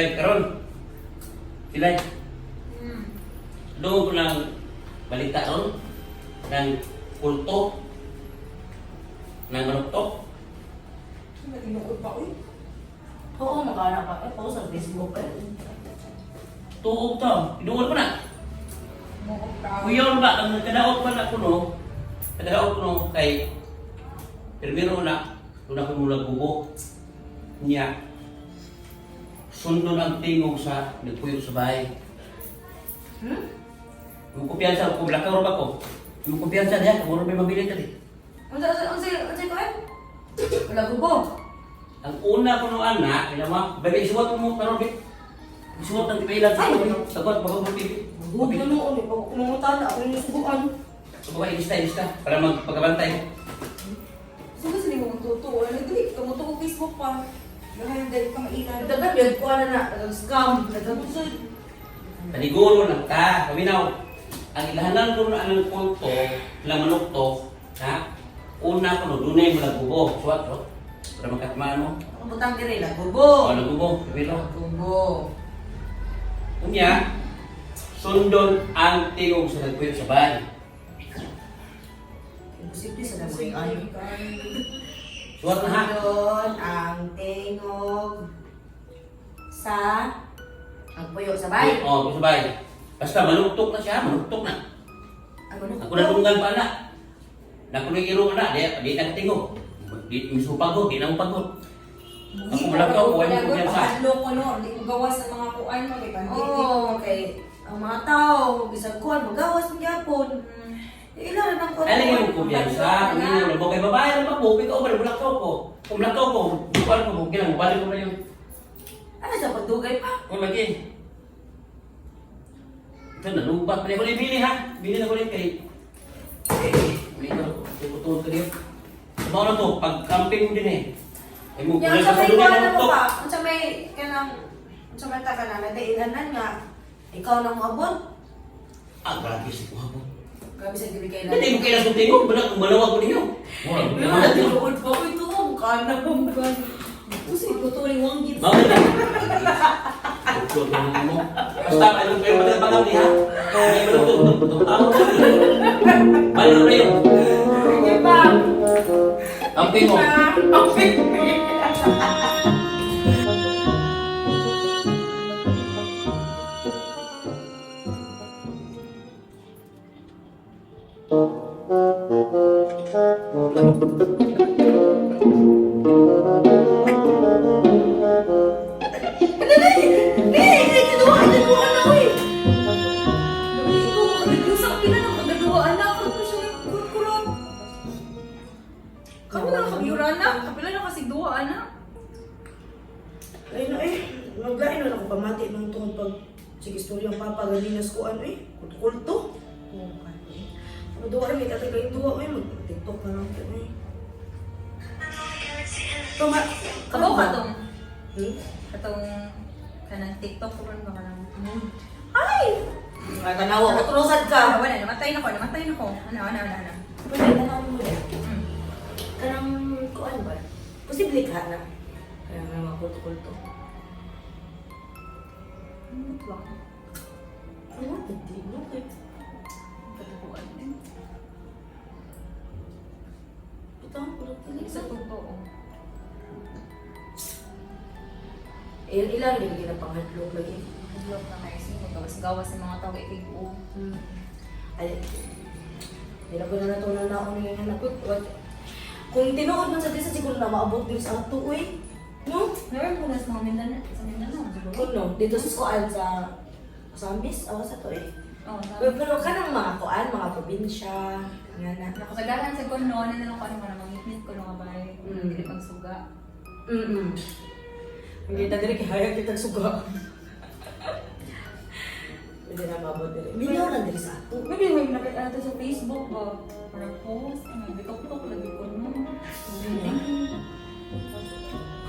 Bay, karon. Silay. Doon ko ng balita ron ng kulto ng manuktok. Natinuod pa, uy. Oo, makana ka. Eh, post sa Facebook eh. Tuog to. Iduol ko na. Muog ka. Kuyaw ba ang kadaot man ako no? Kadaot ko no kay primero na una ko mula gubo niya sundon ang tingog sa nagpuyo sa bahay. Hmm? Yung kumpiyansa, kung lakaw ba ko? Yung kumpiyansa niya, kung may mabili ka di. Unsa unsa unsa unsa ko eh? Wala gubo. Ang una ko nung anak, ina mo, baby, isuwat mo, pero baby, isuwat ang tipailan sa iyo. Sagot, bago mo tibi. Gubo na noon eh. Pag kumangutana ako yung subuan. So, babae, ilista, ilista, para magpagabantay. So, gusto niyo mong tuto. Ano, dali, kamuto ko Facebook pa. Gahan, dali ka mailan. Dagan yun, kuha na na. Dagang scam. Dagang usod. Paniguro lang ta, paminaw. Ang ilahanan ko na ang kulto, lang manukto, ha? Una ko no, dunay mo lagubo. Suwat, no? Para magkatmaan mo. Ang butang diri la gubo. O, lagubo, pabilo. Gubo. Unya, sundon ang tingog sa nagpuyo sa bahay. Imposible sa nabuing ano. Suwat na ha. Yun ang tingog sa ang puyo sa bay. Oo, sa bahay. Basta manuktok na siya, manuktok na. Ang ano? Ako natunggal pa na. Nakuloy iro na, di, di na katingog. Di, mismo pagod, di na mo pagod. Ako malakaw, kuha mo kumpiyansa. Pakadlo ko no, di ko gawas sa mga kuan mo, kay pandemic. Oo, okay. Ang mga tao, bisag kuan, magawas man gyapon. Ila ra nang kuan. Ay, lagi mo kumpiyansa, kung hindi mo kay babae lang ba po, ikaw ba, mulakaw ko. Kung mulakaw ko, di ko alam kung kailan, balik ko na yun. Ano sa pagdugay pa? Kung lagi. Ito, nalubat. Pwede ko na bili ha. Bili na ko rin kay... Eh, uli ko. Tututuan ko din. Sabaw na to, pag-camping mo din eh. Ay mo, Yang kulang sa ka sa may dunya kuan ng mo tuktok. pa, unsa may kanang unsa man ta kanang natiilanan nga ikaw nang moabot. Ah, grabe si kuha mo. Grabe sa dili kay Hindi mo kailan sa tingog, balag, malawag ko ninyo. Mura, Wala tinuod pa ko ito ang kana mo. Usi, ko to rin wanggit. Bawal na. Tuktok na mo. Basta, ano kayo magandang ha? Hindi mo tuktok. Tawag ko. Balik na yun. Sige pa. Camping mo. Okay. Ikaw, makadagyo sa pila ng kagaduwa, anak. Ano ko siya nagkurkurot? Kami na nakabiyura na. Kapila na kasi duwa, anak. Ay na eh, naglain na ako pamati nung tungod pag sige istorya ang papa ganinas ko ano eh, kulto. Oo, kami. Ang duwa ay may tatay kayong duwa eh, mag TikTok na lang ko eh. Tuma, Kabaw ka tong, Hmm? katong, kanang TikTok ko ron ba kanang mood. Ay! Ay, tanawa ko, tunusan Ah, ka. wala, namatay na ko, namatay na ko. Ano, ano, ano, ano. Pwede, tanawa mo din. Kanang, kuan ba? Posible ka na. Kaya nga mga kulto-kulto. Ano ba? Ano, hindi mo kay. Katubuan eh. Butang, kulto. Sa totoo. Eh, ilan rin ginapanghatlog lagi. Hadlok na kayo sino magawas-gawas sa mga tao kay kay Ay, nila ko na natunan na ako ng anak ko. What? Kung tinuod man sa disa, siguro na maabot din sa ato, uy. No? Meron po na sa mga Mindanao, sa Mindanao, siguro. Kung no, dito sa kuan sa Sambis, ako sa to eh. Oo, Pero, pero kanang mga kuan, mga probinsya, nga na. Nakasagaran sa kuno, ano na lang ko ano nga mangitnit ko nga bay, dili pagsuga. Ang kita diri kay hayag kitang suga. Hindi na maabot diri. Minaw lang diri sa ato. Maybe may nakita natin sa Facebook ba? Parang post, ano, bitok-tok lagi ko no.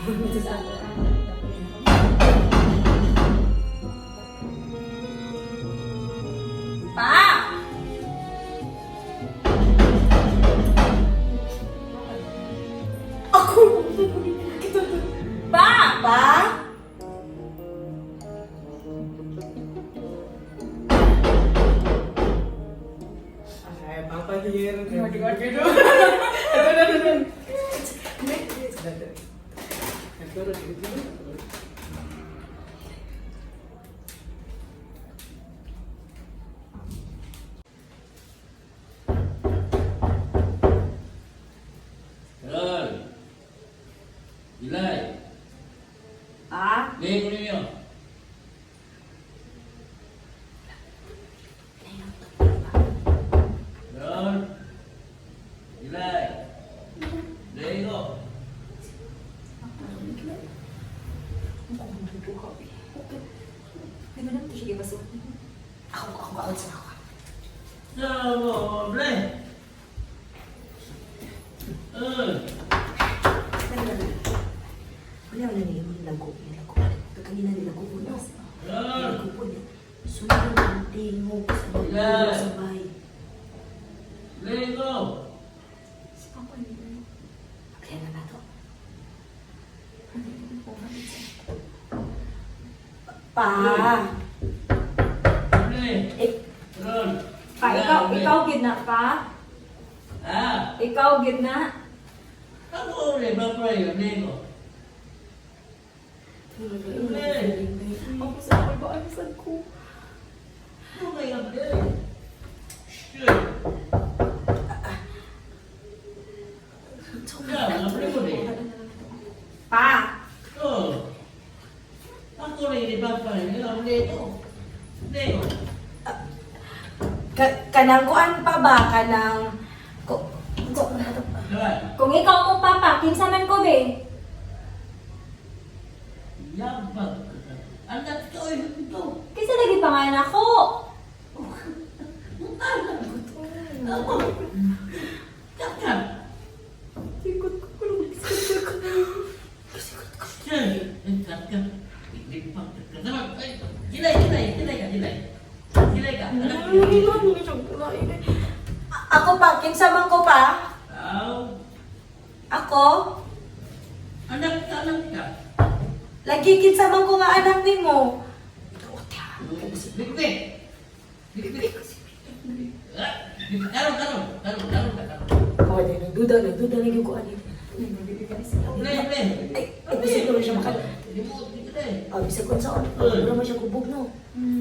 Dito sa ato. Pa! Ako! Kita Pa! Pa? Pero, ito na na. Carol. Ilay. Ah? Lihim ko ninyo. Carol. Ilay. Lihim ko. Di ba naman siya gibaso? Ako, ako, ako, ako, ako. Saboble. Eh. Wala, wala na yung lago. Nilago. Kanina nilago ko na. Carol. Nilago ko niya. Sunod ang tingog sa Yeah. sa bahay. Lihim ko. Si Papa yun. Kaya na nato. Pa! Lihim. Eh, Carol. Pa, ikaw gid na pa? Ah. Ikaw gid na? Ako ulit, papay. Lihim ko. Ako sa ako ba ano sad ko? Ano kayo ang Shit. Ya, apa mo ni? Pa! Oh. Ako rin ni Papa, ni ang dito. Dito. Kanang kuan pa ba? Kanang... Ko, ko, Diba? Kung ikaw mo papa, kinsa man ko be? Yabag. Anak ko ito. Kinsa lagi pangalan ako? Ako. Kakan. Sikot ko ko sikot ko. Shit. Kakan. Hindi pa. Kasama. Ay, Kilay, kilay, kilay ka, kilay. Kilay ka. Anak. Ako pa, kinsa man ko pa? Aw. Ako? Anak ka, anak ka. Lagi kinsa man ko nga anak nimo. Bigbe. Bigbe. Ah, Karon, karon, karon, karon, karon. Oh, nagduda, nagduda lagi ko ani. Play, play. Ay, ay, bisag naman siya maka... Limot, dito eh. Ah, bisag kung saan. Wala man siya kubog, no?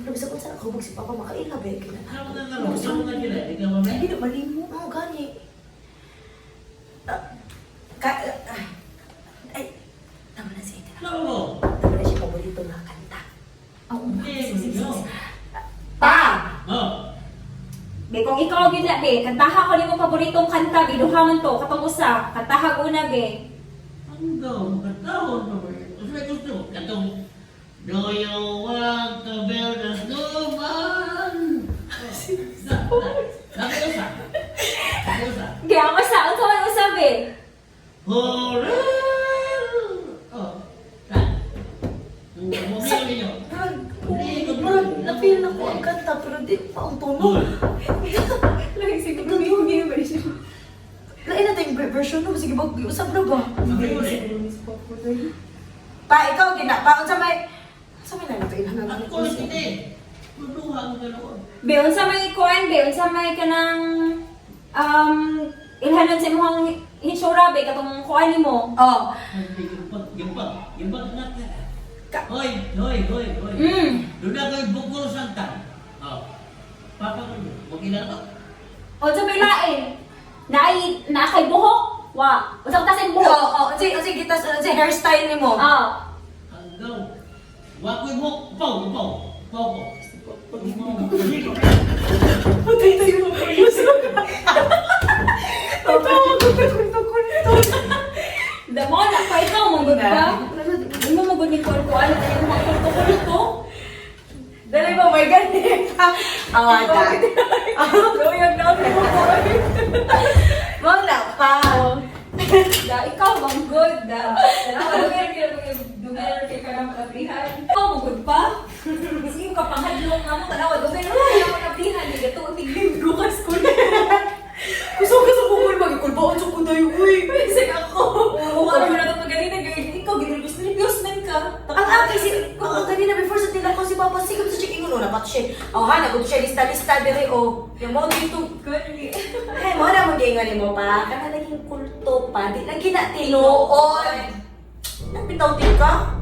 Pero bisag kung saan, kubog si Papa, makaila ba? Kina. Karon na karon, karon na sila. Ikaw ba, Hindi na malimo. Oo, gani. Ah, ka, ah, ay, tama na siya. Karon mo. Tama na siya, paborito nga kanta. Ako Hindi mo. Pa! Oh. Be, kung ikaw gid na be, kantaha ko nimo paboritong kanta, be, duha man to, katong usa, kantaha ko una be. Ang daw, katawon pa ba? Ano ba gusto? Katong, do you want to build a snowman? Na, na. Nakiusa. Nakiusa. Ge, ang usa, unsa man usa be? Hooray! Oh. Na. Mumili ninyo. Murag, murag, na-feel na ko ang kanta, pero di pa ang tono. Lagi siguro ni ba siya. Lain na tayong version, no? Sige, bag, usap na ba? Mumili. Pa, ikaw, gina, pa, unsa may, unsa may nalito, ilhan na Ako hindi. Tuduha ang ganoon. Be, unsa may kuan be, unsa may kanang ilhanon sa imong hitsura be katong kuan nimo. Oh, Gimpag, gimpag, gimpag na. Ka- Hoy, hoy, hoy, hoy. Doon na kayo bukol sangkan. Oh. Papa ko yun. Huwag ina to. Unsa may lain? Naay naa kay buhok? Wa. Unsa ta sa oh, buhok? oh, unsa, unsa gitas, unsa hairstyle nimo? Ah. Hanggaw. Wakoy mo. Upaw, upaw. Upaw ko. Patay tayo. Damo na pa ikaw mong ba? Imo mo gud ni kuan kuan kay mo kulto kulto. Dali mo, may ganit. Awada. Luyag na ako mo. Wala pa. Da ikaw bang good da. Dugay kay dugay kay kanang kabrihan. Ikaw mo good pa? Sige ka panghadlok nga mo tanawa dugay ra mo kabrihan di gato tig libro ka school. Gusto ko sa kukul, magikulbaon sa kuday, uy. Bisag ako. Oo, ano na ito ganina gay ikaw ginulbis nervyos man ka. Ang ate, si, ang kanina before sa tila ko si Papa, sigap sa chicken. No, napat siya. Oh, ha, naguto siya lista-lista diri oh. Yung mo dito. Gani. Ay, mo na mong gingon mo pa. Kana laging kulto pa. Di lagi na tinuod. Nagpitaw tin ka?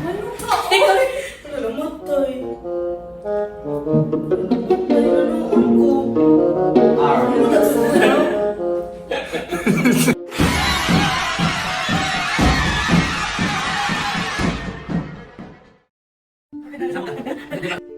Ano ka? Ano namatay? Ay, nanuon ko. Ano na?